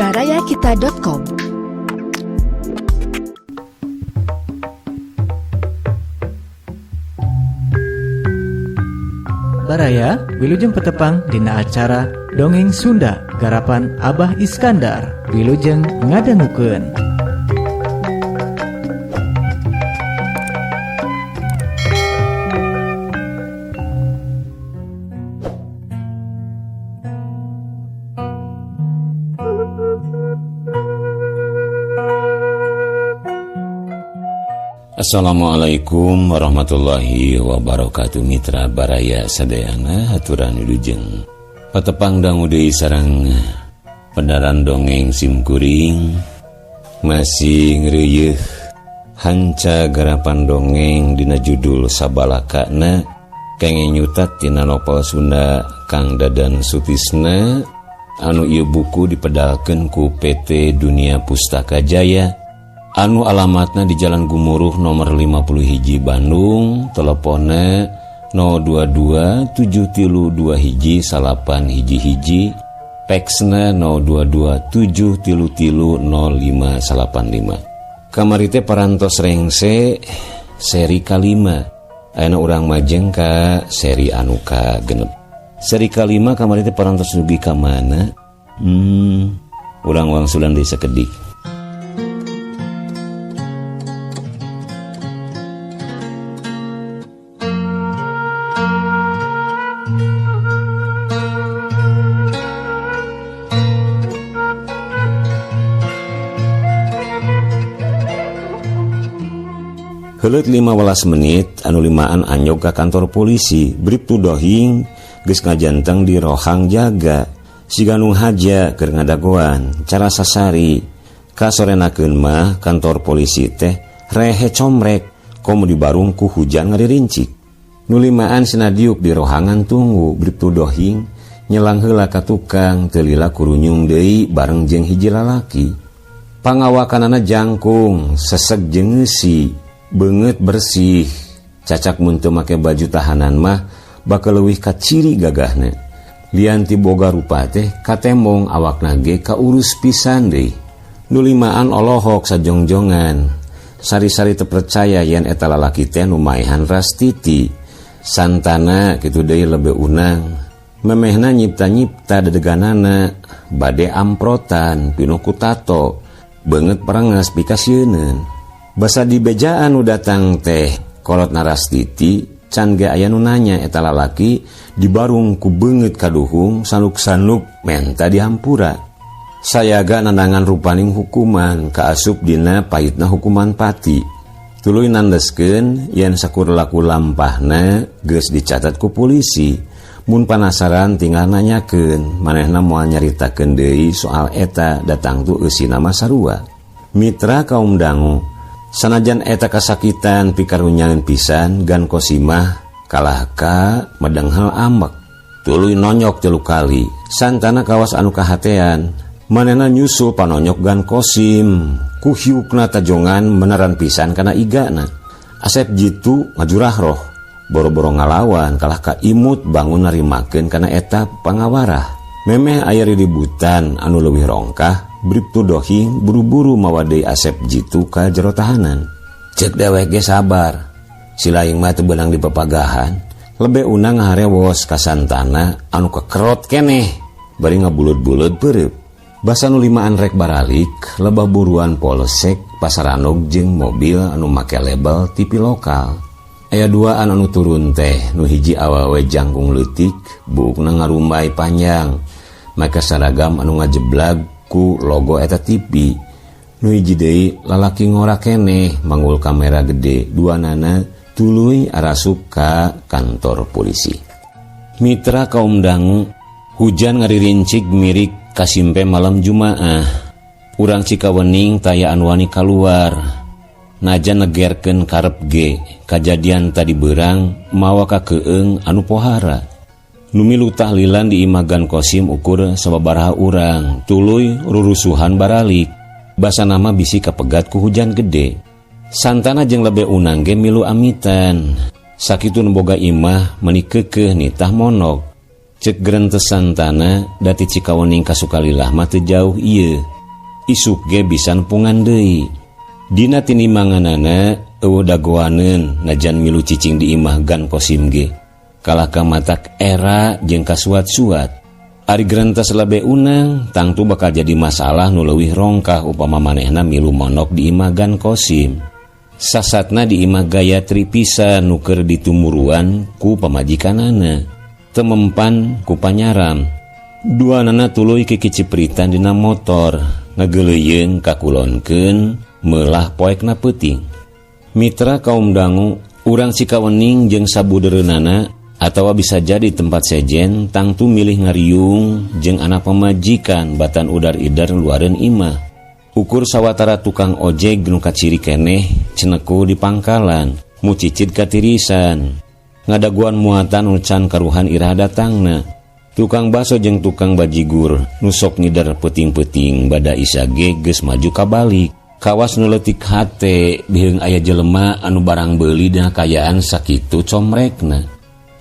barayakita.com. Baraya, Wilujeng Petepang dina acara Dongeng Sunda garapan Abah Iskandar. Wilujeng ngadangukeun. Assalamualaikum warahmatullahi wabarakatuh. Mitra Baraya sadayana, haturan wilujeng patepang dangu deui sareng penaran dongeng simkuring. Masih ngreuyeah hanca garapan dongeng dina judul Sabalakana, kenging nyutat tina novel Sunda Kang Dadan Sutisna, anu ieu buku dipedalkeun ku PT Dunia Pustaka Jaya, anu alamatna di Jalan Gumuruh nomor 51 Bandung, teleponnya 022 732 hiji salapan hiji hiji, faxna 022 733 0585. Kamari teh parantos rengse seri kalima, ayeuna urang majeng ka seri anu ka-6. Seri kalima kamari teh parantos dugi ka mana? Urang wangsulan deui sakedik. Heuleut 15 menit anu limaan anyog ka kantor polisi. Bribtu Dohing geus ngajanteng di rohang jaga, siga nu haja keur ngadagoan cara sasari. Kasorenakeun mah kantor polisi teh rehe comrek, komo dibarung ku hujan ngaririncik. Nu limaan sinadiuk di rohangan tunggu. Bribtu Dohing nyelang heula ka tukang, teu lila kurunyung deui bareng jeung hiji lalaki. Pangawakanana jangkung, seseg jeung ngeusi, beungeut bersih, cacak mun teu make baju tahanan mah bakal leuwih kaciri gagahna. Lian ti boga rupa teh katemong awakna ge kaurus pisan deui. Nu limaan olohok sajongjongan, sari-sari teu percaya yen eta lalaki teh nu maehan Rastiti. Santana kitu deui lebe unang, memehna nyipta-nyipta dedeganana, bade amprotan pinuh ku tato, beungeut perenges pikasieuneun. Basa di bejaan nu datang teh kolot Narastiti, can ge aya nu nanya eta lalaki dibarung ku beungeut kaduhung sanuk-sanuk menta dihampura. Sayaga nandangan rupaning hukuman kaasup dina pahitna hukuman pati. Tuluy nandeskeun yen sakur laku lampahna geus dicatat ku polisi. Mun panasaran tinggal nanyakeun, manehna moal nyaritakeun deui soal eta datang tu eusina mah sarua. Mitra kaum dangu, sanajan eta kasakitan pikarunyaeun pisan, Gan Kosimah kalah ka medenghel ambek. Tuluy nonyok 3 kali. Santana kawas anu kahatean, manehna nyusul panonyok Gan Kosim. Ku hiukna tajongan meneran pisan kana igana. Asep jitu ngajurah roh, boro-boro ngalawan kalah ka imut bangun narimakeun kana eta pangawarah. Memeh aya riributan anu leuwih rongkah, Bribtu Dohing buru-buru mawa deui Asep Jitu ka jero tahanan. Ceuk dewek ge sabar, si laing mah teu beunang dipapagahan. Lebe unang ngaharewos ka Santana anu kekerot keneh, bari ngabulud-bulud peureub. Basa nu limaan rek baralik, lebah buruan polsek pasaranog jeung mobil anu make label TV lokal. Aya duaan anu turun teh, nu hiji awewe jangkung leutik, buukna ngarumbay panjang, make saragam anu ngajeblag ku logo eta TV. Nu hiji deui lalaki ngora keneh manggul kamera gede, duanana tuluy arasup ka kantor polisi. Mitra kaum dangu, hujan ngaririncik mirik kasimpe malam Jumaah. Urang Cikawening taya anu wani kaluar. Najan negerkeun karep ge, kajadian tadi beurang mawa kakeung anu pohara. Nu milu tahlilan di imah Gan Kosim ukur sababaraha urang, tuluy rurusuhan baralik. Basa nama bisi kapegat ku hujan gede. Santana jeung lebe unang ge milu amitan. Sakitu nu boga imah meuni keukeuh nitah monok. Ceuk gerentes Santana dati Cikawening ka Sukalilah mah teu jauh ieu. Isuk ge bisa nepungan deui. Dina tinimbanganana euweuh dagoaneun najan milu cicing di imah Gan Kosim ge. Kalah ka matak era jeung kasuat-suat. Ari gerentes lebe unang tangtu bakal jadi masalah nu leuwih rongkah upama manehna milu mondok di imah Gan Kosim. Sasatna di imah Gayatri pisan nu keur ditumuruan ku pamajikanana. Teu mempan ku panyaram. Duanana tuluy kikicipritan dina motor, ngageuleuyeung kakulonkeun meulah poekna peuting. Mitra kaum dangu, urang Cikawening jeung sabudeureunana atawa bisa jadi tempat sejen tangtu milih ngariung jeung anak pamajikan batan udar-ider luareun imah. Ukur sawatara tukang ojek nu kaciri keneh ceneku di pangkalan, mucicid katirisan. Ngadaguan muatan nu can karuhan iraha datangna. Tukang baso jeung tukang bajigur nu sok ngider peuting-peuting bada Isya ge geus maju kabalik. Kawas nu leutik hate biheung aya jelema anu barang beuli dina kaayaan sakitu comrekna.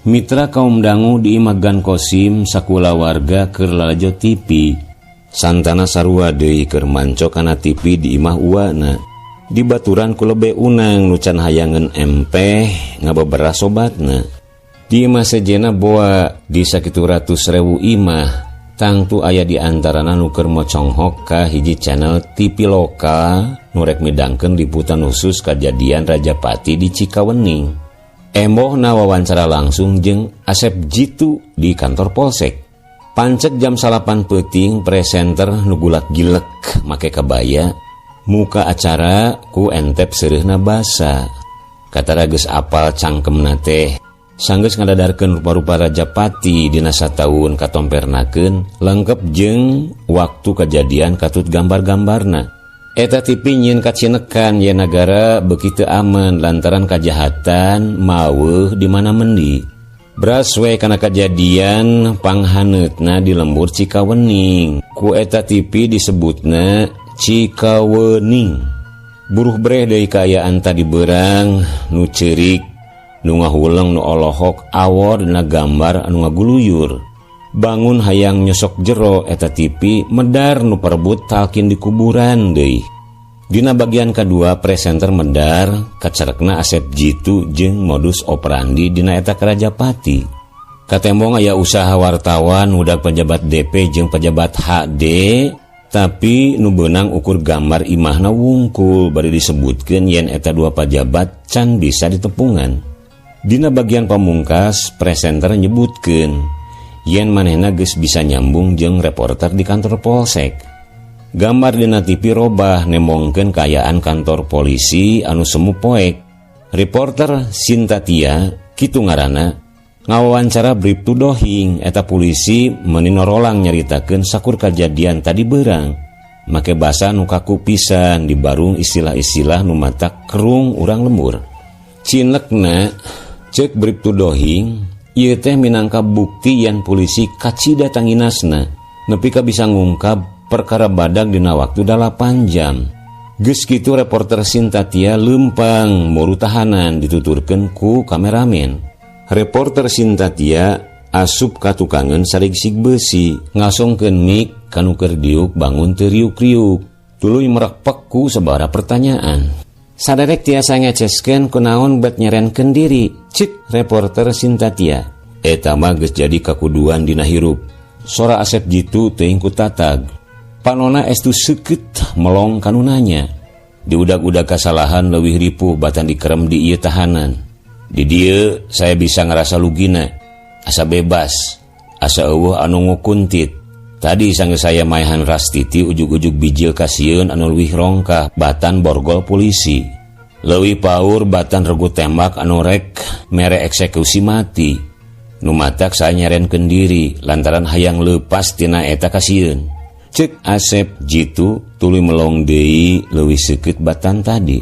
Mitra kaum dangu di imah Gan Kosim sakulawarga keur lalajo TV. Santana sarua deui keur manco kana TV di imah uwana. Dibaturan ku lebe unang nu can hayangeun empeh ngabeberah sobatna. Di imah sejena boa di sakitu ratus rewu imah tangtu aya di antarana nu keur moconghok ka hiji channel TV lokal nu rek midangkeun liputan khusus kajadian Rajapati di Cikawening. Embohna wawancara langsung jeung Asep Jitu di kantor Polsek. Pancek jam 9 peuting presenter nu gulak-gilek make kabaya muka acara ku entep seureuhna basa. Katara geus apal cangkemna teh. Sanggeus ngadadarkeun rupa-rupa Rajapati dina sataun katompernakeun lengkep jeung waktu kajadian katut gambar-gambarna. Eta TV nyieun kacinekan yen nagara beuki teu aman lantaran kajahatan maweuh di mana mendi. Bras we kana kajadian panghaneutna di lembur Cikawening. Ku eta TV disebutna Cikawening. Buruh breh deui kaayaan tadi beurang nu ceurik, nu ngahuleng, nu olohok awor dina gambar anu ngaguluyur. Bangun hayang nyosok jero eta TV medar nu perebut talkin di kuburan deui. Dina bagian kedua presenter medar kacarekna Asep Jitu jeung modus operandi dina eta Rajapati. Katembong aya usaha wartawan udah pejabat DP jeung pejabat HD, tapi nu beunang ukur gambar imahna wungkul bari disebutkeun yen eta dua pajabat can bisa ditepungan. Dina bagian pamungkas presenter nyebutkeun yen manehna geus bisa nyambung jeung reporter di kantor Polsek. Gambar dina TV robah nembongkeun kaayaan kantor polisi anu semu poek. Reporter Sintatia kitu ngaranna ngawawancara Bribtu Dohing eta polisi meuni norolang nyaritakeun sakur kajadian tadi beurang. Make basa nu kaku pisan dibarung istilah-istilah nu matak kerung urang lembur. Cinekna ceuk Bribtu Dohing ieu teh minangka bukti yen polisi kacida tanginasna nepi ka bisa ngungkap perkara badag dina waktu 8 jam. Geus kitu reporter Sintatia leumpang muru tahanan dituturkeun ku kameramen. Reporter Sintatia asup ka tukangeun sarigsig besi, ngasongkeun mic kanu keur diuk bangun teu riuk-riuk. Tuluy merekpek ku sabaraha pertanyaan. Saderek tiasa ngeceskeun kunaon bet nyerenkeun diri, cek reporter Sintatia. Eta mah geus jadi kakuduan dina hirup. Sora Asep Jitu teuing ku tatag. Panona estu seukeut melong kanu nanya. Diudag-udag kasalahan leuwih ripuh batan dikerem di ieu tahanan. Di dieu saya bisa ngerasa lugina, asa bebas, asa euweuh anu ngukuntit. Tadi sanggeus saya maehan Rastiti ujug-ujug bijil kasieun anu leuwih rongkah batan borgol polisi. Leuwih paur batan regu tembak anu rek mere eksekusi mati. Nu matak saya nyarenkeun diri lantaran hayang leupas tina eta kasieun. Cek Asep Jitu tuluy melong deui leuwih seukeut batan tadi.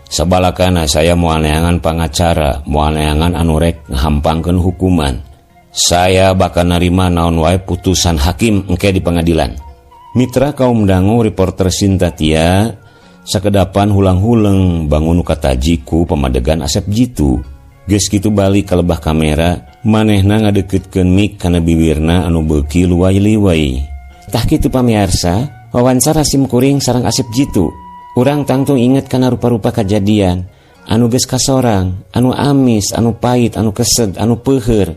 Sabalakana saya moal neangan pangacara, moal neangan anu rek ngahampangkeun hukuman. Saya bakal narima naon wae putusan hakim engke di pengadilan. Mitra kaum dangu reporter Sintatia sakedapan hulang-huleng bangun nu kataji ku pamadegan Asep Jitu. Geus kitu balik ka lebah kamera, manehna ngadeuketkeun mic kana bibirna anu beuki luwai-liwai. Tah kitu pamiarsa, Wawancara simkuring sareng Asep Jitu. Urang tangtung inget kana rupa-rupa kajadian anu geus kasorang, anu amis, anu pahit, anu kesed, anu peuheur.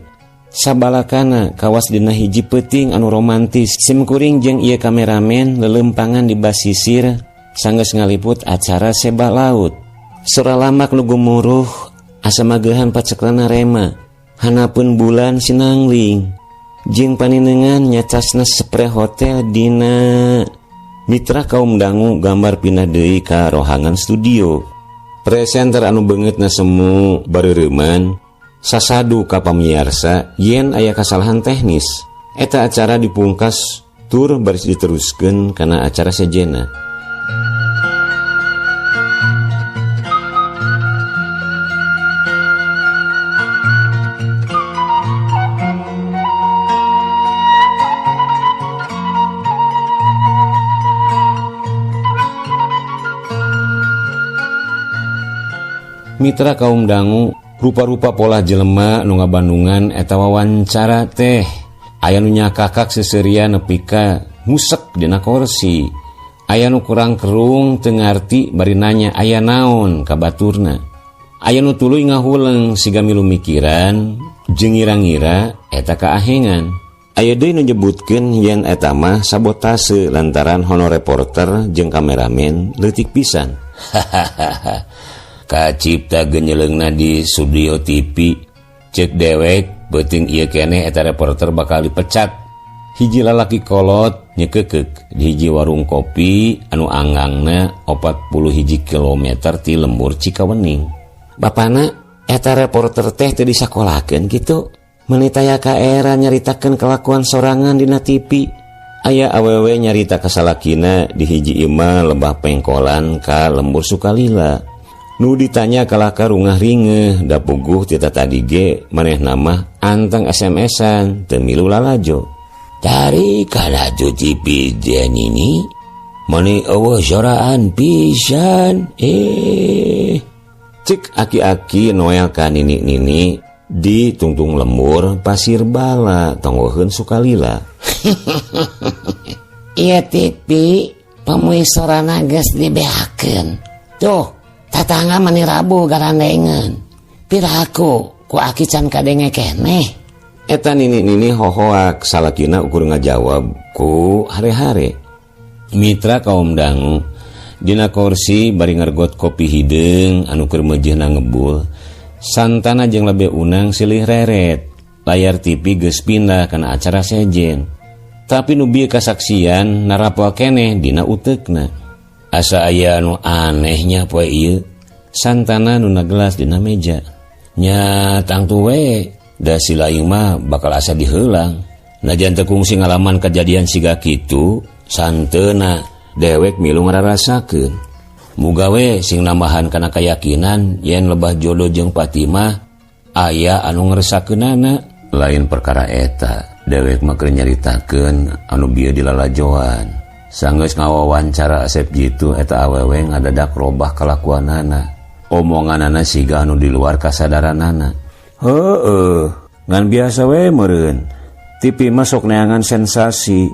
Sabalakana kawas dina hiji peuting anu romantis. Simkuring jeung ieu kameramen lelempangan di basisir sanggeus ngaliput acara seba laut. Sora lamak nu gumuruh asa mageuhan paceklana rema. Hanapun bulan sinangling. Jeung paninengan nyacasna spray hotel dina mitra kaum dangu gambar pindah deui ka rohangan studio. Presenter anu beungeutna semu bareureman sasadu ka pamiarsa yen aya kasalahan teknis. Eta acara dipungkas tur baris diteruskeun kana acara sejenna. Mitra kaum dangu rupa-rupa pola jelema nu ngabandungan eta wawancara teh aya nu nyakakak seserian nepi ka musek dina korsi, aya nu kurang kerung teu ngarti bari nanya aya naon ka baturna, aya nu tuluy ngahuleng siga milu mikiran jeung ngira-ngira eta kaahengan. Aya deui nu nyebutkeun yen eta mah sabotase lantaran honor reporter jeung kameramen leutik pisan. Hahaha. Kacipta genyeleungna di studio TV, cek dewek beuting ieu keneh eta reporter bakal dipecat. Hiji lalaki kolot nyekekeuk di hiji warung kopi anu anggangna 41 kilometer ti lembur Cikawening. Bapana eta reporter teh teu disakolakeun kitu. Meuni taya ka era nyaritakeun kelakuan sorangan dina TV. Aya awewe nyarita kasalakina di hiji imah lebah pengkolan ka lembur Sukalila. Nu ditanya kalaka rungah ringeuh da puguh ti tadi ge manehna mah anteng SMS-an teu milu lalajo. Dari kana TV ini mani eueuh soraan pisan Cek aki-aki Noel ka nini-nini di tungtung lembur Pasir Bala tonggoheun Sukalila. Ieu TV pamui sorana geus dibeakeun. Tuh tatangga mani rabu garandengeun. Piraku ku aki can kadenge keneh. Eta nini-nini hohoak salakina ukur ngajawab ku hare-hare. Mitra kaum dangu dina kursi bari ngergot kopi hideung anu keur meujeuhna ngebul. Santana jeung lebe unang silih reret. Layar TV geus pindah kana acara sejen. Tapi nu bieu kasaksian narapal keneh dina uteukna. Asa aya anu anehnya poe ieu. Santana nu nagelas dina meja. Nya tangtu we, da si laing mah bakal asa diheulang. Najan teu kungsi ngalaman kejadian siga kitu, santeuna dewek milu ngararasakeun. Muga we sing nambahan kana kayakinan yen lebah jodoh jeung Fatimah aya anu ngresakeunana. Lain perkara eta, dewek mah keur nyaritakeun anu bieu dilalajoan. Sanggeus ngawawancara Asep Jitu eta awewe ngadadak robah kalakuanana. Omonganana siga anu di luar kasadaranana. Heueuh, ngan biasa we meureun. TV mah sok neangan sensasi.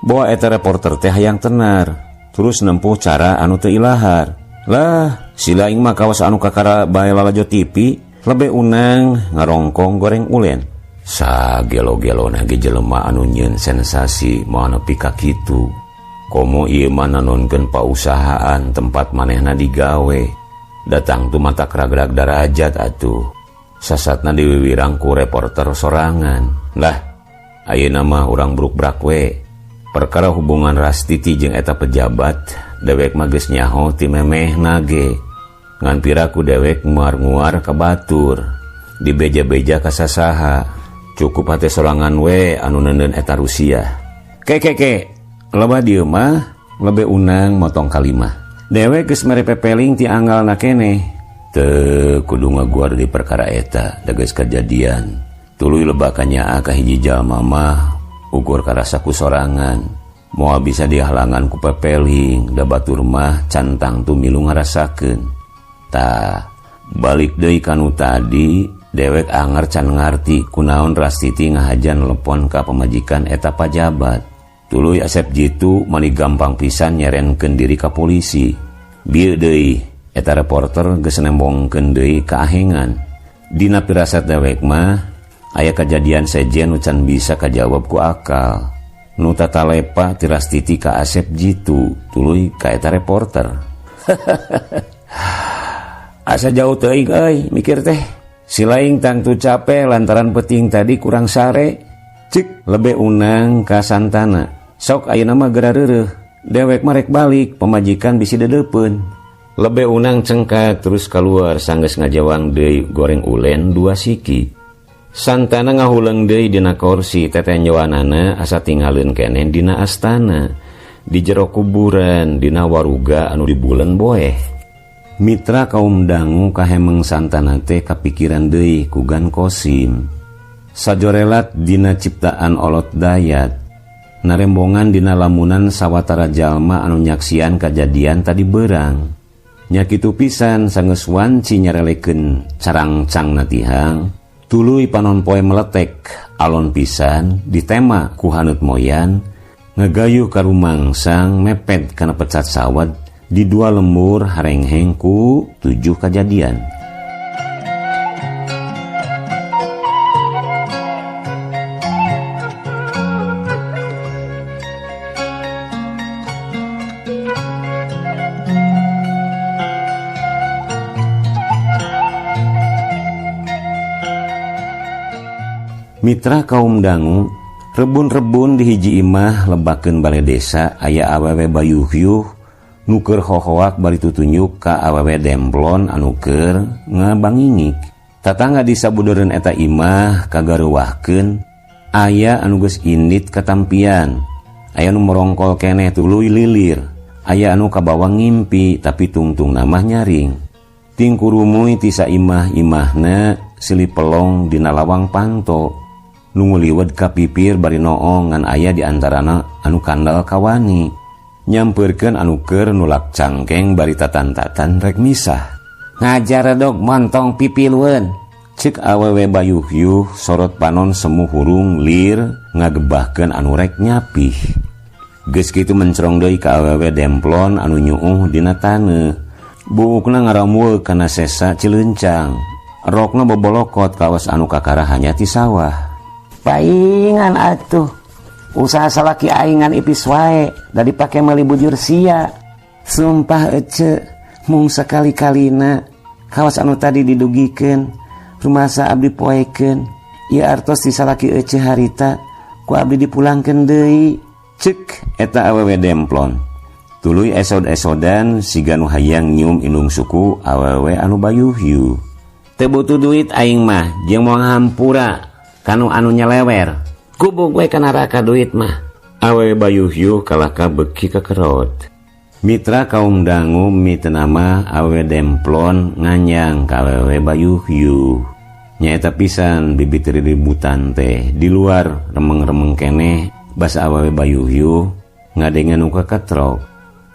Boa eta reporter teh hayang tenar, terus nempuh cara anu teu ilahar. Lah, si laing mah kawas anu kakara bae lalajo TV, lebe unang ngarongkong goreng ulen. Sagelo-gelona ge jelema anu nyieun sensasi moal nepi ka kitu. Komo ieu mah nanonkeun pausahaan tempat manehna digawe. Datang tu mata kragrag darajat atuh. Sasatna diwiwirang ku reporter sorangan. Lah, ayeuna mah urang bruk-brak we. Perkara hubungan Rastiti jeung eta pejabat, dewek mah geus nyaho ti memehna ge. Ngan piraku dewek nguar-nguar ka batur, dibeja-beja ka sasaha. Cukup hate sorangan we anu neundeun eta Rusia. Ke ke ke. Loba dieu mah lebe unang motong kalimah. Dewek geus mere pepeling ti anggalna keneh. Teu kudu ngaguar di perkara eta, da geus kajadian. Tuluy lebah kanyaa ka hiji jalma mah ukur karasa ku sorangan. Moal bisa dihalangan ku pepeling, da batur mah cantang tu milu ngarasakeun. Tah, balik deui kanu tadi, dewek anger can ngarti kunaon Rastiti ngahajan telepon ka pamajikan eta pajabat. Tuluy Asep Jitu mani gampang pisan nyerenkeun diri ka polisi. Bieu deui eta reporter geus nembongkeun deui kaahengan. Dina pirasat dewek mah aya kajadian sejen nu can bisa kajawab ku akal. Nu tatalepa tiras titi ka Asep Jitu tuluy ka eta reporter. Asa jauh teuing euy mikir teh. Si laing tangtu capek lantaran peting tadi kurang sare. Cik lebe unang ka Santana. Sok ayeuna mah geura reureuh. Dewek mah rek balik, pamajikan bisi dedeupeun. Lebe unang cengkak terus keluar sanggeus ngajawang deui goreng ulen 2 siki. Santana ngahuleung deui dina korsi tetenjoanana asa tinggalin keneh dina astana. Di jero kuburan dina waruga anu dibulen boeh. Mitra kaum dangu kahemeng Santana teh kapikiran deui ku Gan Kosim. Sajorelat dina ciptaan olot dayat. Narembongan dina lamunan sawatara jalma anu nyaksian kajadian tadi berang. Nya kitu pisan sanggeus wanci nyarelekeun carangcang natihang, tuluy panon poe meletek alon pisan ditema ku haneut moyan, ngagayuh ka rumangsang mepet kana pecat sawad di 2 lembur harengheng ku 7 kajadian. Mitra kaum dangu, rebun-rebun di hiji imah lebakeun bale desa aya awewe bayuhyuh nu keur hohoak bari tutunjuk ka awewe demplon anu keur ngabangingik. Tatangga di sabudeureun eta imah kagareuwahkeun aya anu geus indit katampian, aya anu merongkol keneh tuluy lilir, aya anu kabawa ngimpi tapi tungtung mah nyaring. Tingkurumuy ti saimah-imahna silih pelong dina lawang panto. Nu nguliwet ka pipir bari noong ngan aya di antarana anu kandal kawani. Nyampeurkeun anu keur nulak cangkeng bari tatan-tatan rek misah. Ngajar dog montong pipilueun. Cek awewe bayuhyuh sorot panon semu hurung lir ngagebahkeun anu rek nyapih. Geus kitu mencrong deui ka awewe demplon anu nyuuh dina taneuh. Buukna ngaramul kana sesa cilencang. Rokna bobolokot kawas anu kakara hanya ti sawah. Paingan atuh usaha salaki aingan ipis wae da dipake meuli bujur sia. Sumpah ece mung sakali-kalina kawas anu tadi didugikeun rumasa abdi poekeun ieu artos di salaki ece harita ku abdi dipulangkeun deui. Cek eta awewe demplon. Tuluy esod-esodan siga nu hayang nyium indung suku awewe anu bayuhyu. Teu butuh duit aing mah jeung moal hampura kanu anu nyelewer. Gubuk we ka neraka duit mah. Awewe bayuhyuh kalahka beuki kekerot. Mitra kaum dangu mitenama awewe demplon nganyang ka awewe bayuhyuh. Nyaeta pisan bibit riributan teh di luar remeng-remeng keneh basa awewe bayuhyuh ngadengan nu kaketrok.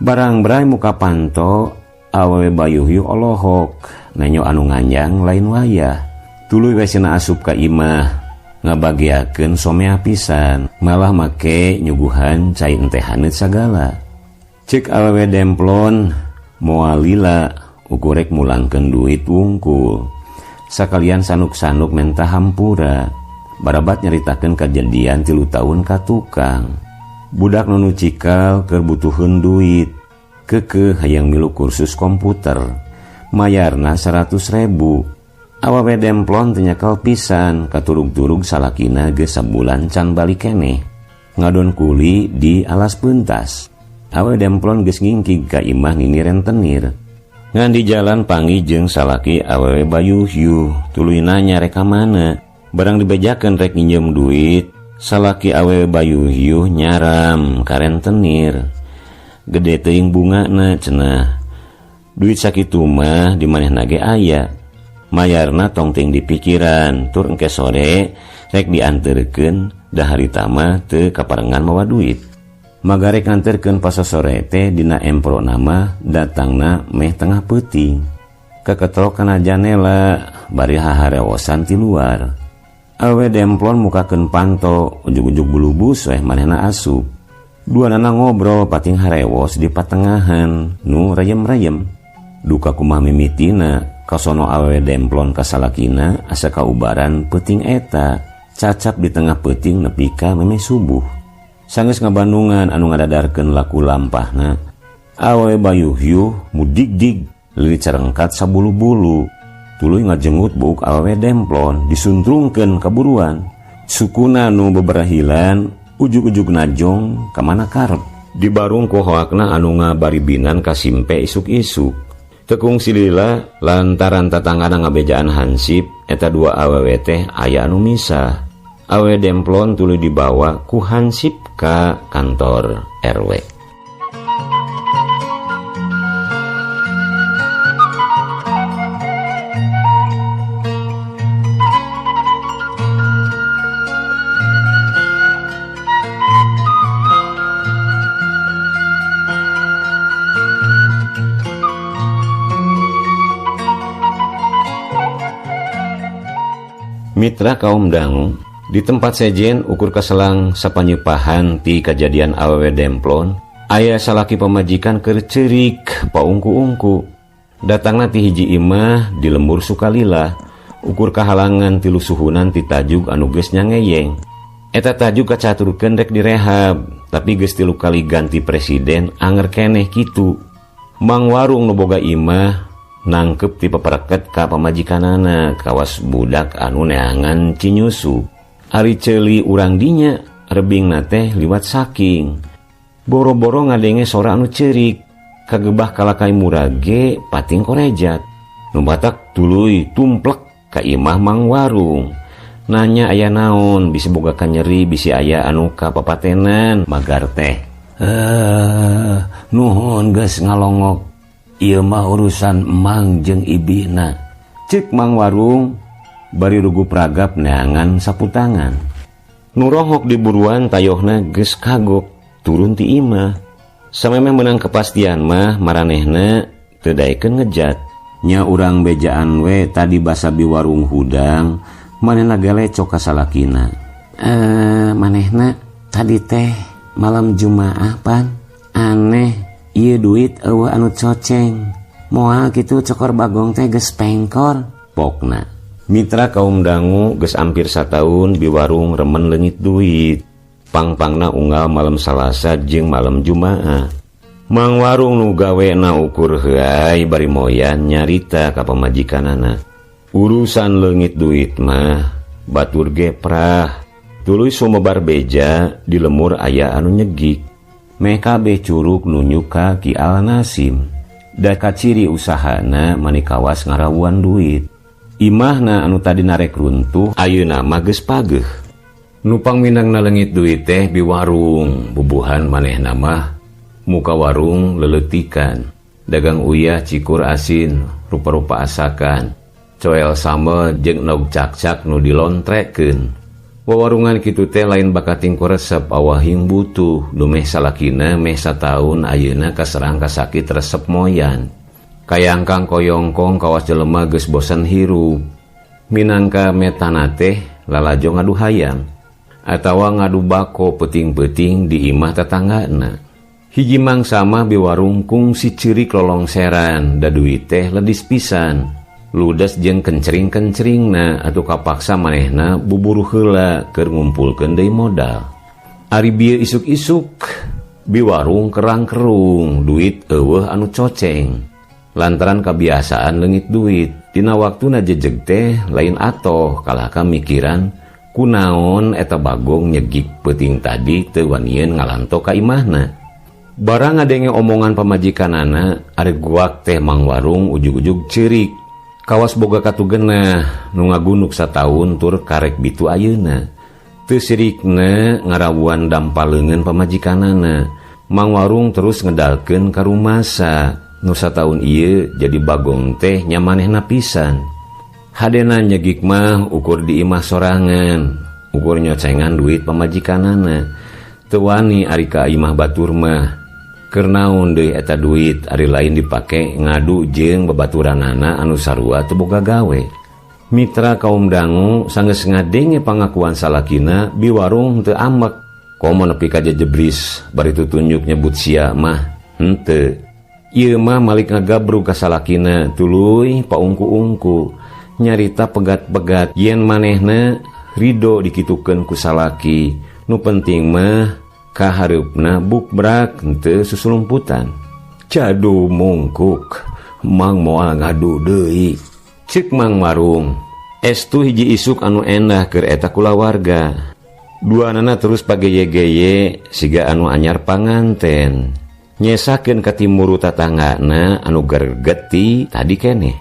Barang berai muka panto awewe bayuhyuh olohok nanyo anu nganyang lain wayah. Tuluy we cenah asup ka imah ngabagiakeun somea pisan malah make nyuguhan cai enteh haneut sagala. Cek awewe demplon moal lila ukurek mulangkeun duit wungkul. Sakalian sanuk-sanuk menta hampura. Barabat nyaritakeun kajadian 3 tahun ka tukang. Budak nu cikal keur butuheun duit. Keukeuh hayang milu kursus komputer. Mayarna 100.000. Awewe demplon teu nyakel pisan katurug-turug salakina geus sabulan can balik keneh. Ngadon kuli di alas peuntas. Awewe demplon geus ngingkig ka imah nini rentenir. Ngan di jalan panggih jeung salaki awewe bayuhyuh, tuluy nanya rek ka mana. Barang dibejakeun rek nginjem duit, salaki awewe bayuhyuh nyaram ka rentenir. Gede teuing bungana cenah. Duit sakitu mah di manehna ge aya. Mayarna tong teuing dipikiran, tur engke sore rek dianterkeun da harita mah teu kaparengan mawa duit. Magarek nganterkeun pasosore teh dina empro nama datangna meh tengah peuting. Keketrok kana janela bari haharewosan ti luar. Awe demplon mukakeun panto ujug-ujug bulubus weh manehna asup. Duanana ngobrol pating harewos di patengahan nu reyem-reyem. Duka kumaha mimitina kasono awewe demplon ka salakina asa kaubaran peuting eta cacap di tengah peuting nepi ka memeh subuh. Sanggeus ngabandungan anu ngadadarkeun laku lampahna, awewe bayuhyuh mudigdig lilit carengkat sabulu-bulu. Tuluy ngajenggut buuk awewe demplon disuntrungkeun kaburuan. Sukuna nu beberahilan ujug-ujug najong ka mana karep. Dibarung ku hoakna anu ngabaribinan ka simpe isuk-isuk. Tekung silila lantaran tatanggana ngabejaan hansip eta dua awewe teh aya anu misah. Awewe demplon tuluy dibawa ku hansip ka kantor RW. Mitra kaum dangu di tempat sejen ukur keselang sapanyepahan ti kejadian awewe demplon aya salaki pemajikan keur ceurik paungku-ungku datangna ti hiji imah di lembur Sukalila ukur kahalangan tilu suhunan ti tajuk anu geus nyangeyeng eta tajuk kacaturkeun rek direhab tapi geus 3 kali ganti presiden anger keneh kitu. Mang warung nu boga imah nangkep ti pepereket ka pamajikanana kawas budak anu neangan cinyusu. Ari ceuli urang dinya rebingna teh liwat saking boro-boro ngadenge sora anu ceurik kagebah kalakai murage pating korejat nu batak tuluy tumplek ka imah mang warung nanya aya naon bisi boga kanyeri bisi aya anu ka papatenan magar teh nuhun geus ngalongok ieu mah urusan emang jeung ibina. Cek mang warung bari rugu pragap neangan sapu tangan. Nurohok di buruan tayohna geus kagok turun ti imah. Samemeh meunang kepastian mah maranehna teu daekeun ngejat. Nya urang bejaan we tadi basa bi warung hudang manehna galecok ka salakina. Manehna tadi teh malam Jumaah pan aneh. Ieu duit eueuh anu coceng. Moal kitu cokor bagong teh geus pengkor pokna. Mitra kaum dangu geus hampir sataun bi warung remen leungit duit. Pang-pangna unggal malam Salasa jeung malam Jumaah. Mang warung nu gawena ukur heuay bari moyan nyarita ka pamajikanana. Urusan leungit duit mah batur geprah. Tuluy sumebar beja di lemur aya anu nyegik. Meh kabeh curug nunjuk ka Ki Al Nasim. Da kaciri usahana mani kawas ngarawuan duit. Imahna anu tadi narek runtuh ayeuna mah geus pageuh. Nupang minangna leungit duit teh bi warung, bubuhan manehna mah muka warung leleutikan. Dagang uyah cikur asin, rupa-rupa asakan. Coel sambel jeung endog cakcak nu dilontrekeun. Wawarungan kitu teh lain bakating ku resep awahing butuh dumeh salakina meh sataun ayeuna kaserang kasakit resep moyan. Kayangkang koyongkong kawas jelema geus bosan hirup. Minangka metana teh lalajo ngadu hayam atawa ngadu bako peuting-peuting di imah tatanggana. Hiji mangsa mah biwarung kungsi ceurik lolongseran da duit teh ledis pisan. Ludes jeung kencring-kencringna atuh kapaksa manehna buburu heula keur ngumpulkeun deui modal. Ari bieu isuk-isuk biwarung kerang-kerung duit eueuh anu coceng. Lantaran kabiasaan leungit duit dina waktuna jejeg teh lain atoh kalah ka mikiran kunaon eta bagong nyegik peuting tadi teu wanieun ngalanto ka imahna. Barang ngadenge omongan pamajikanana ari guak teh mang warung ujug-ujug ceurik. Kawas boga katugenah nu ngagunuk sataun tur karek bitu ayeuna. Teu sirikna ngarawuan dampal leungeun pamajikanana. Mang warung terus ngedalkeun ka rumasa. Nu sataun ieu jadi bagong teh nyamanehna pisan. Hadena nyegik mah ukur di imah sorangan, ukur nyocengan duit pamajikanana. Teu wani ari ka imah batur mah. Keur naon deui eta duit ari lain dipake ngadu jeung babaturanana anu sarua teu boga gawe. Mitra kaum dangu sanggeus ngadenge pangakuan salakina bi warung teu amek. Komo nepi ka jejebris bari tutunjuk nyebut sia mah henteu. Ieu mah malik ngagabrug ka salakina tuluy paungku-ungku nyarita pegat-pegat yen manehna ridho dikitukeun ku salaki. Nu penting mah kahareupna bukbrak henteu susulumputan. Cadu mungkuk mang moal ngadu deui. Ceuk Mang Warung, estu hiji isuk anu endah keur eta kulawarga. Duanana terus pageye-geye siga anu anyar panganten. Nyesakeun ka timuru tatanggana anu gergeti tadi keneh.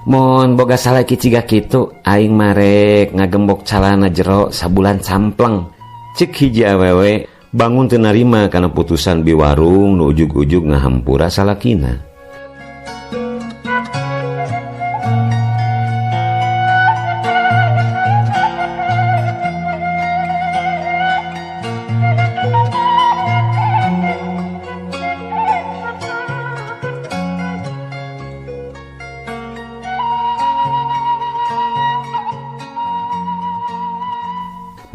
Mun boga salaki ciga kitu aing marek ngagembok calana jero sabulan sampleng. Ceuk hiji awewe bangun teu narima kana putusan biwarung nu ujug-ujug ngahampura salakina.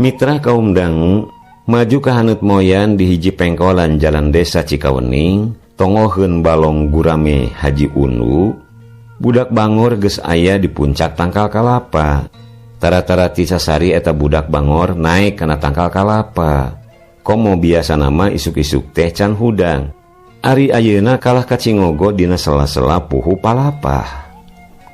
Mitra kaum dangu maju ka haneut moyan di hiji pengkolan jalan desa Cikawening, tongoheun balong gurame Haji Unu, budak bangor geus aya di puncak tangkal kalapa. Tara-tara ti sasari eta budak bangor naik kana tangkal kalapa. Komo biasa nama isuk-isuk teh can hudang. Ari ayeuna kalah ka cingogo dina sela-sela puhu palapah.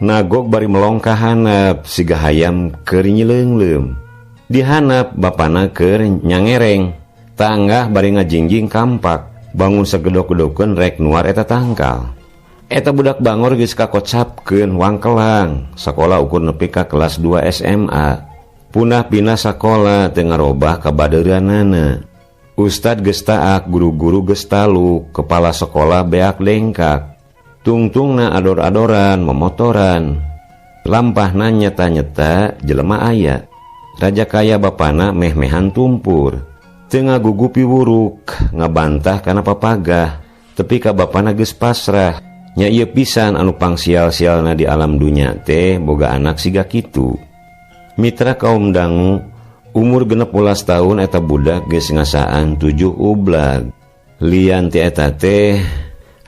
Nagog bari melong ka handap siga hayam keur nyileungleum. Dihanap bapana keur nyangereng, tanggah bari ngajingjing kampak, bangun segedok-gedokeun rek nuar eta tangkal. Eta budak bangor geus kakocapkeun wangkelang, sakola ukur nepi ka kelas 2 SMA. Punah pindah sakola teu ngarobah kabadeureunana. Ustad geus taak, guru-guru geus taluk, kepala sekolah beak lengkak. Tungtungna ador-adoran, memotoran. Lampahna nyeta-nyeta jelema aya. Raja kaya bapana meh-mehan tumpur. Teu ngagugupi wuruk, ngabantah kana papagah, tepi ka bapana geus pasrah. Nya ieu pisan anu pangsial-sialna di alam dunya teh boga anak siga kitu. Mitra kaum dangu, umur 16 tahun eta budak geus ngasaan 7 ublag. Lian ti eta teh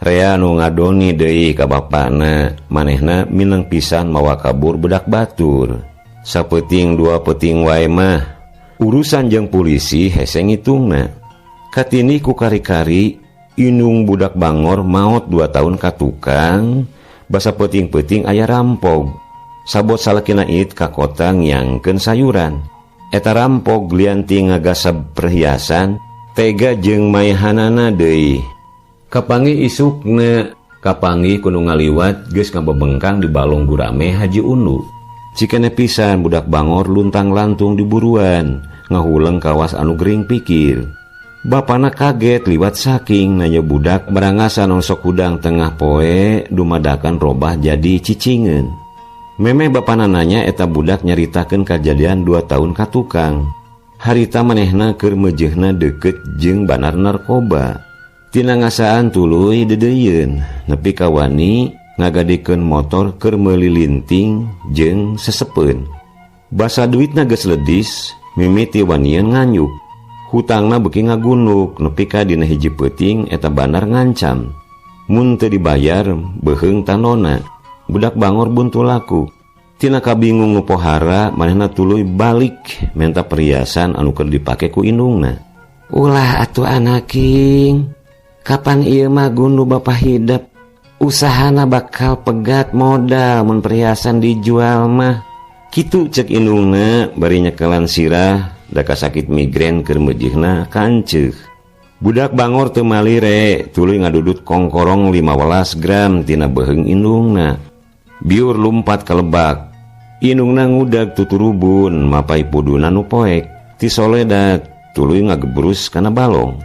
rea nu ngadoni deui ka bapana, manehna mineng pisan mawa kabur budak batur. Sapeuting dua peuting wae mah urusan jeung polisi hese ngitungna. Katini ku kari-kari indung budak bangor maot 2 tahun ka tukang, basa peuting-peuting aya rampog. Sabot salakina it ka kota ngiangkeun sayuran. Eta rampog lian ti ngagasab perhiasan tega jeung maehanana deui. Kapanggih isukna, kapanggih kudu ngaliwat geus ngabebengkang di balong gurame Haji Unu. Cikene pisan budak bangor luntang-lantung di buruan, ngahuleng kawas anu gering pikir. Bapana kaget liwat saking nanya budak berangasan anu sok hudang tengah poe dumadakan robah jadi cicingeun. Memeh bapana nanya eta budak nyaritakeun kajadian 2 tahun ka tukang. Harita manehna keur meujeuhna deukeut jeung banar narkoba. Tina ngasaan tuluy dedeuyeun nepi ka wani ngagadekeun motor keur meuli linting jeung sesepeun. Basa duitna geus ledis, mimiti wanian nganyuk. Hutangna beuki ngagunuk nepi ka dina hiji peuting eta bandar ngancam. Mun teu dibayar beuheung tanona. Budak bangor buntu laku. Tina kabingung nu pohara manehna tuluy balik menta perhiasan anu keur dipake ku indungna. Ulah atuh anaking. Kapan ieu mah gundu bapa hidep? Usahana bakal pegat modal mun perhiasan dijual mah. Kitu cek indungna bari nyekelan sirah da kasakit migrain keur meujeuhna kanceuh. Budak bangor teu malire tuluy ngadudut kongkorong 15 gram tina beuheung indungna. Biur lumpat ka lebak. Indungna ngudag tuturubun mapai puduna nu poek. Ti soledat tuluy ngagebrus kana balong.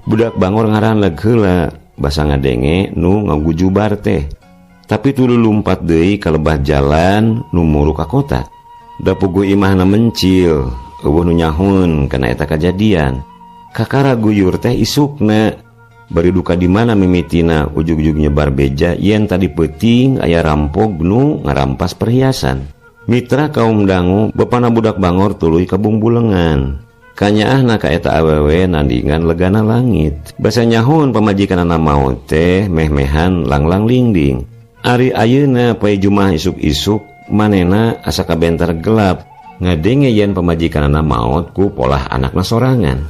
Budak bangor ngaranleg heula basa ngadenge nu ngagujubar teh. Tapi tuluy lumpat deui ka lebah jalan nu muru ka kota. Da puguh imahna mencil, eueuh nu nyahun kana eta kajadian. Kakara guyur teh isukna bari duka di mana mimitina ujug-ujug nyebar beja yen tadi peuting aya rampog nu ngarampas perhiasan. Mitra kaum dangu bapana budak bangor tuluy ka bungbulengan. Kanyaahna ka eta awewe nandingan legana langit. Basa nyahoon pamajikanana maot teh meh-mehan langlang lingding. Ari ayeuna poe Jumaah isuk-isuk manehna asa kabentar gelap ngadenge yen pamajikanana maot ku polah anakna sorangan.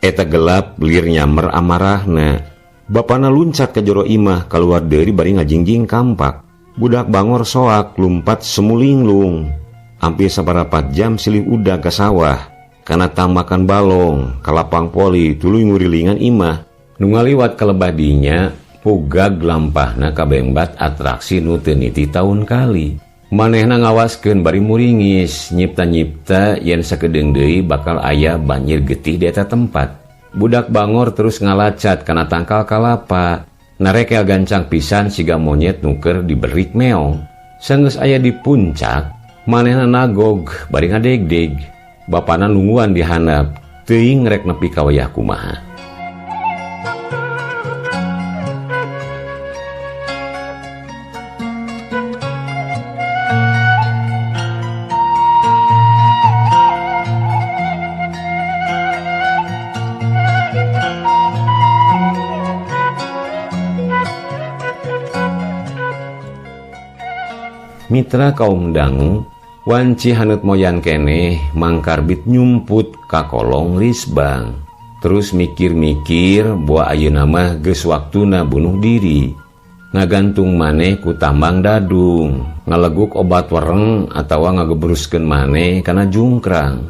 Eta gelap lir nyamber amarahna. Bapana luncat ke jero imah kaluar deui bari ngajingjing kampak. Budak bangor soak lumpat semulinglung. Hampir saparapat jam silih udag ka sawah. Kana tamakan balong, kalapang poli tuluy ngurilingan imah. Nu ngaliwat ka lebah dinya pugag lampahna kabengbat atraksi nu teu niti taun kali. Manehna ngawaskeun bari muringis, nyipta-nyipta yen sakedeung deui bakal aya banjir getih di eta tempat. Budak bangor terus ngalacat kana tangkal kalapa. Narekel gancang pisan siga monyet nuker diberik meong. Sanggeus aya di puncak, manehna nagog bari ngadegdeg. Bapana nungguan di handap, teuing rek nepi ka wayah kumaha. Mitra kaum dangu, wanci haneut moyan keneh mangkarbit nyumput ka kolong risbang. Terus mikir-mikir boa ayeuna mah geus waktuna bunuh diri. Ngagantung maneh ku tambang dadung, ngaleguk obat wereng atawa ngagebruskeun maneh kana jungkrang.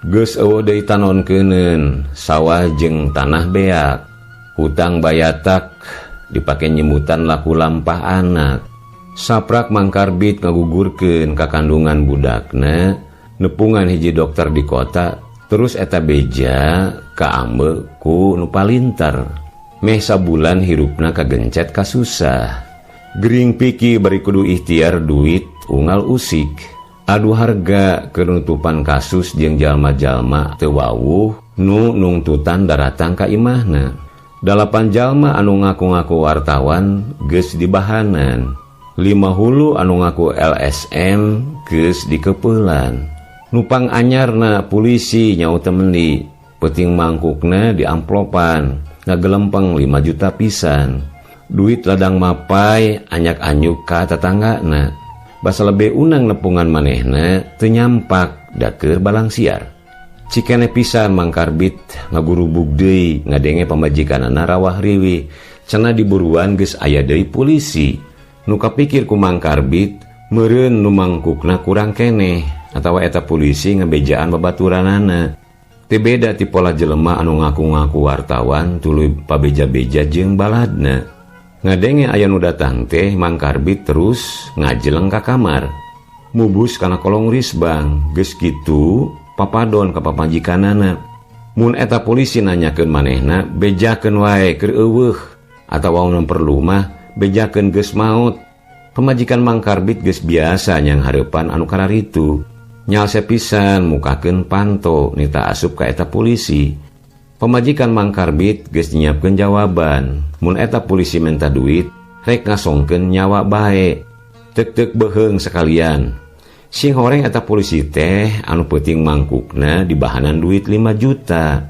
Geus eueuh deui tanonkeuneun, sawah jeung tanah beak. Hutang bayatak dipake nyemutan laku lampah anak. Saprak mangkarbit ngagugurkeun ka kandungan budakna, nepungan hiji dokter di kota, terus eta beja kaambe ku nu palinter. Meh sabulan hirupna kagencet kasusah. Gering piki bari kudu ikhtiar duit unggal usik. Adu harga kenutupan kasus jeung jalma-jalma teu wawuh nu nungtutan daratang ka imahna. 8 jalma anu ngaku-ngaku wartawan geus dibahanan. 5 hulu anu ngaku LSM geus dikepeulan. Nupang anyarna polisi nyaut temendi, peuting mangkukna diamplopan, ngagelempeng 5 juta pisan. Duit ladang mapai anyak-anyuk ka tetanggana. Basa lebe unang nepungan manehna teu nyampak da keur balangsiar. Cikene pisan mangkarbit ngagurubug deui ngadenge pamajikanana rawah riwih. Cenah diburuan geus aya deui polisi. Nu kapikir ku mangkarbit meureun nu mangkukna kurang keneh atawa eta polisi ngebejaan babaturanana. Teu beda ti pola jelema anu ngaku-ngaku wartawan tuluy pabeja-beja jeung baladna. Ngadenge aya nu datang teh mangkarbit terus ngajeleng ka kamar. Mubus kana kolong risbang, geus kitu papadon ka pamajikanana. Mun eta polisi nanyakeun manehna bejakeun wae keur eueuh atawa mun perlu mah bejakeun geus maot. Pamajikan mangkarbit geus biasa nyang hareupan anu kararitu. Nyalse pisan mukakeun panto nita asup ka eta polisi. Pamajikan mangkarbit geus nyiapkeun jawaban. Mun eta polisi menta duit, rek ngasongkeun nyawa bae. Tek-tek beheung sekalian. Sing horeng eta polisi teh anu peuting mangkukna dibahanan duit 5 juta.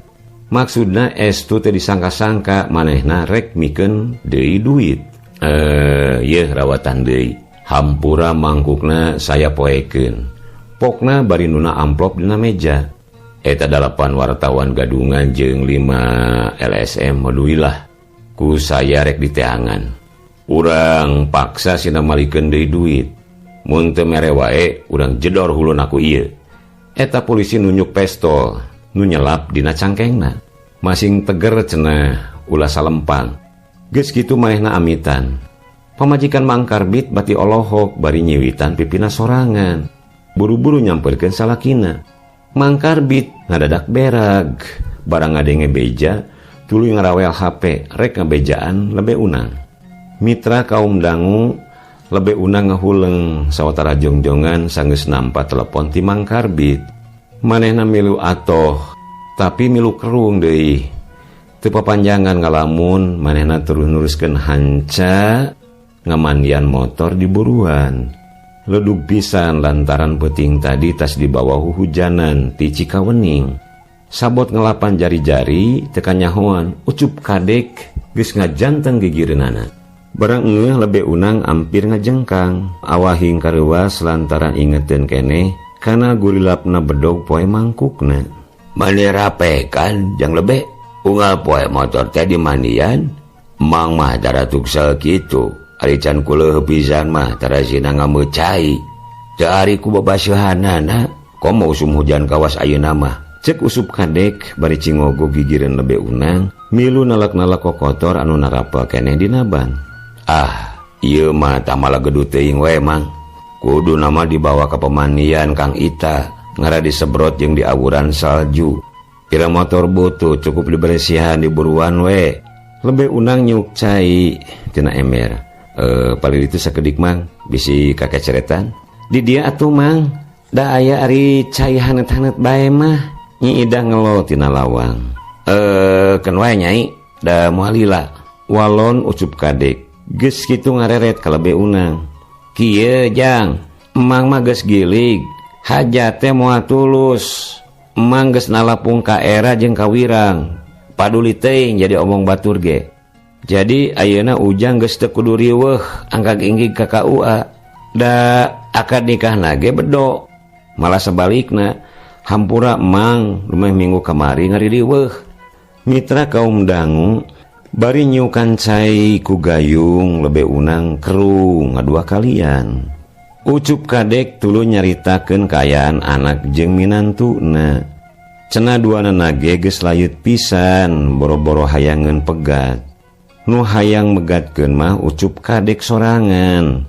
Maksudna estu teh disangka-sangka manehna rek mikeun deui duit. Yeuh rawatan deui. Hampura mangkukna saya poekeun. Pokna bari nuna amplop dina meja. Eta 8 wartawan gadungan jeung 5 LSM moduilah. Ku saya rek diteangan. Urang paksa sina malikeun deui duit. Mun teu mere wae urang jedor huluna ku ieu. Eta polisi nunjuk pestol nu nyelap dina cangkengna. Masing teger cenah ulah salempang. Geus kitu manehna amitan. Pamajikan mangkarbit bati olohok bari nyiwitan pipina sorangan. Buru-buru nyamperkeun salakina. Mangkarbit ngadadak berag, barang ngadenge beja, tuluy ngarawel HP, rek ngabejaan lebe unang. Mitra kaum dangu lebe unang ngahuleng sawatara jongjongan sanggeus nampa telepon ti mangkarbit. Manehna milu atoh, tapi milu kerung deui. Teu papanjangan ngalamun, manehna terus nuruskeun hanca ngamandian motor di buruan. Ledug pisan lantaran peuting tadi tas dibawa huhujanan ti Cikawening. Sabot ngelapan jari-jari teu kanyahoan Ucup Kadek geus ngajanteng gigireunana. Barang ngeuh Lebe Unang ampir ngajengkang, awahing kareuwas lantaran ingeteun keneh kana gurilapna bedog poe mangkukna. Mani rapekan Jang Lebe, unggal poe motor teh dimandian, Mang mah tara tuksel kitu. Ari can kuleuh pisan mah tarasina ngameu cai. Teu ari ku babaseuhanana, komo usum hujan kawas ayeuna mah. Cek Usup Kadek bari cingogo gigireun Lebe Unang, milu nalak-nalak kokotor anu narapel keneh dina ban. Ah, ieu mah tamala geduh teuing we Mang. Kudu nama dibawa ka pemandian Kang Ita, ngara disebrot jeung diawuran salju. Pira motor butuh cukup dibersihan di buruan we. Lebe Unang nyuk cai tina ember. Paling itu sakedik Mang, bisi kakeceretan. Di dia atuh Mang, da aya ari cai hanet-hanet bae mah. Nyi Ida ngelo tina lawang. Keun wae Nyai, da moal lila. Walon Ucup Kadek. Geus kitu ngareret ka Lebe Unang. Kieu Jang, Emang mah geus gilig, hajat teh moal tulus. Emang geus nalapung ka era jeung ka Wirang. Paduli teuing jadi omong batur ge. Jadi ayeuna Ujang geus teu kudu riweuh angkag inggig ka KUA. Da akad nikahna ge bedo. Malah sebalikna, hampura Emang lumeh minggu kamari ngaririweuh. Mitra kaum dangu bari nyukan cai ku gayung Lebe Unang kerung ngadua kalian. Ucup Kadek tuluy nyaritakeun kaayaan anak jeung minantuna. Cenah duanana ge geus layut pisan boro-boro hayangeun pegat. Nu hayang megatkeun mah Ucup Kadek sorangan.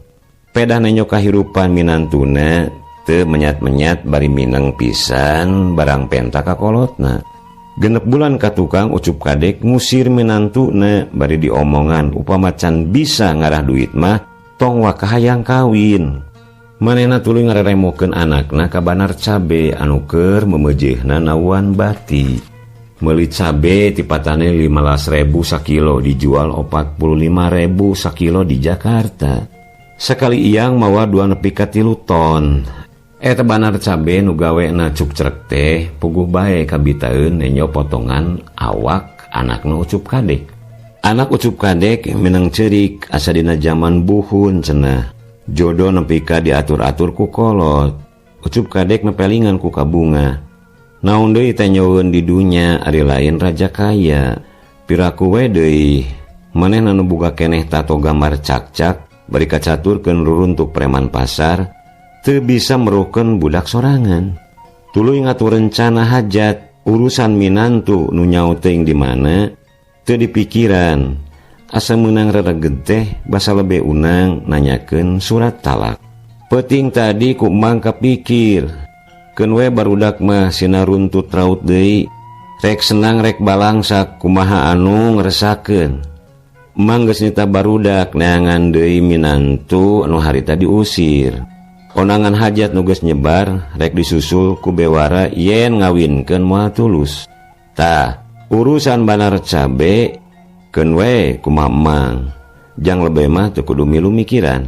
Pedah nenyo kahirupan minantuna teu menyat-menyat bari mineng pisan barang penta ka kolotna. Genep bulan ka tukang Ucup Kadek ngusir minantuna bari diomongan upama can bisa ngarah duit mah tong waka hayang kawin. Manehna tuluy ngareremokeun anakna ka banar cabe anu keur memeujeuhna nauan bati. Meuli cabe tipatane 15.000 sakilo dijual 45.000 sakilo di Jakarta. Sakali iyang mawa 2 nepi ka 3 ton. Eta banar cabe nu gawena cukcrek teh puguh bae kabitaeun nenyo potongan awak anakna Ucup Kadek. Anak Ucup Kadek mineng ceurik asa dina jaman buhun cenah. Jodoh nepi ka diatur-atur ku kolot. Ucup Kadek mepelingan ku kabunga. Naon deui teh nyoeun di dunya ari lain raja kaya. Piraku we deui manehna nu boga keneh tato gambar cakcak bari kacaturkeun ruruntuk preman pasar teu bisa meruhkeun budak sorangan. Tuluy ngatur rencana hajat urusan minantu nu nyaho teuing di mana teu dipikiran. Asa meunang rereged teh basa Lebe Unang nanyakeun surat talak. Peuting tadi ku Emang kapikir. Keun we barudak mah sina runtut raut deui. Rek senang rek balangsak kumaha anu ngresakeun. Emang geus nita barudak neangan deui minantu anu harita diusir. Konangan hajat nu geus nyebar rek disusul ku bewara yen ngawinkeun moal tulus. Tah, urusan banar cabe keun we kumaha Emang. Jang Lebe mah teu kudu milu mikiran.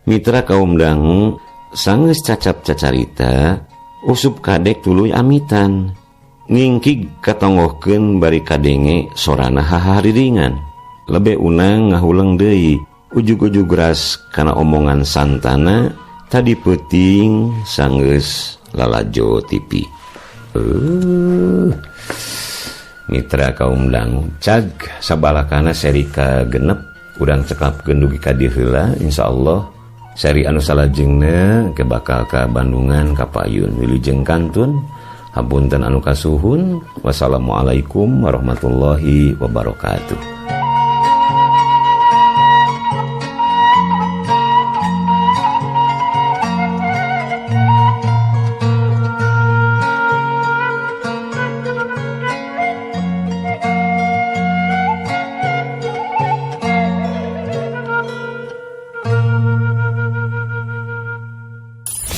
Mitra kaum dangu sanggeus cacap cacarita, Usup Kadek tuluy amitan. Ngingkig katonggohkeun bari kadenge sorana hahariringan. Lebe Unang ngahuleng deui, ujug-ujug ras kana omongan santana tadi peuting sanggeus lalajo TV. Mitra kaum dangu cag sabalakana seri ka genep urang cekapkeun dugi ka dieu heula insyaallah seri anu salajengna ke bakal ka Bandungan ka Payun wilujeng kantun hapunten anu kasuhun. Wassalamualaikum warahmatullahi wabarakatuh.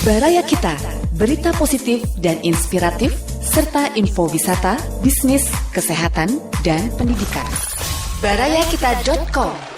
Baraya Kita, berita positif dan inspiratif, serta info wisata, bisnis, kesehatan, dan pendidikan. Barayakita.com.